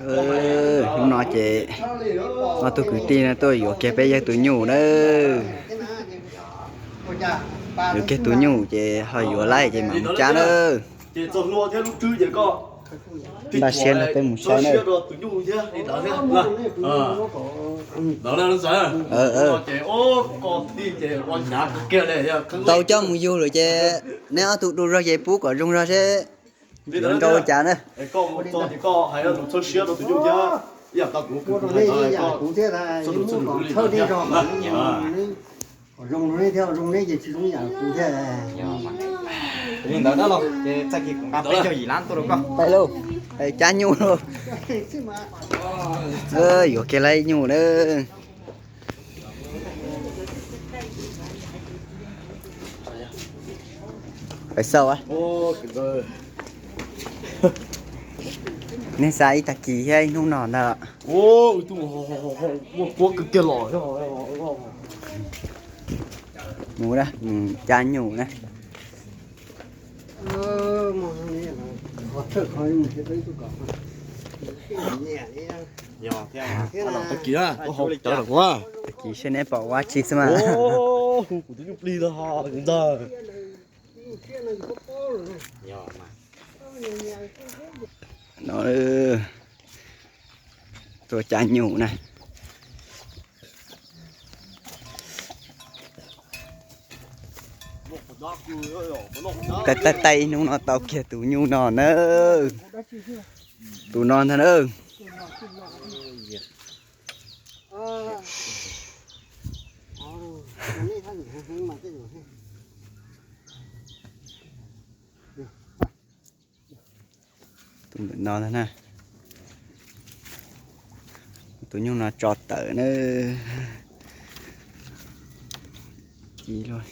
Hnub no ces ob tug kwv tij no tuaj yuav kiag peb yawg tus nyuj na. Yuav kiag tus nyuj ces ho yuav laij ces mam mus cab na. Npaj siab los peb mus saib na. Tau coj mus yug lawm ces neb ob tug du zog ces pub kom zoo zog seb yuav nrau cas na. Li ntawd dab los ces txaj kis kuv nqa peb caug yim lab tuaj rau koj. Pais lauj, cab nyuj lauj. Yuav kiag laij nyuj na. Pais xauj. Nej xav ib tag kis thiab ib hnub no ntag. Mus, cab nyuj na. Tag kis seb neb pom ua tsi xwb mas. No, tuaj cab nyuj na. Taij taij ib hnub no tau kiag tus nyuj no na. Tus no ntag na. Tus ntawm no ntag na. Tus nyuj no tso tawm na. Ci luaj.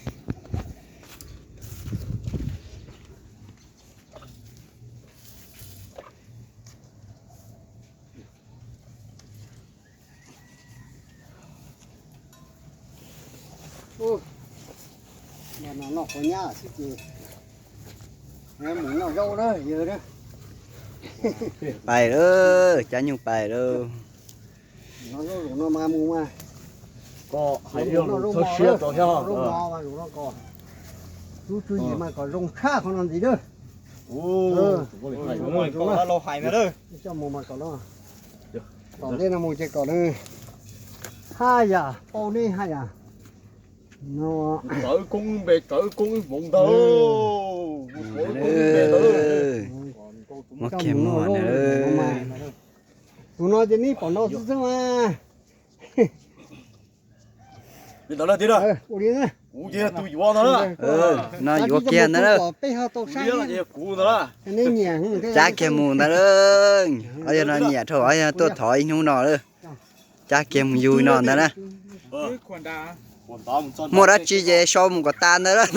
Noj quav nyab xwb ces mus noj zaub na yawg na. Pais lawm, cab nyuj pais lawm. Noj zaub zaum no mas mus mas koj hais zaub no mas kom zoo tshaj qhov no ntxiv na. Coj mus mas kom no, tom ntej no mus ces kom nws haj yam paub neb haj yam no. Muab kiag muag na. Tus no ces neb pom no xwb xwb mas. Ua li na. No yuav kiag ntag na. Cab kiag mus ntag na. Ob yawg no nyiam dhau, ob yawg no tuaj thov ib hnub no lawm. Cab kiag mus yug no ntag na. Muaj dab tsi ces sau mus kom tas ntag na.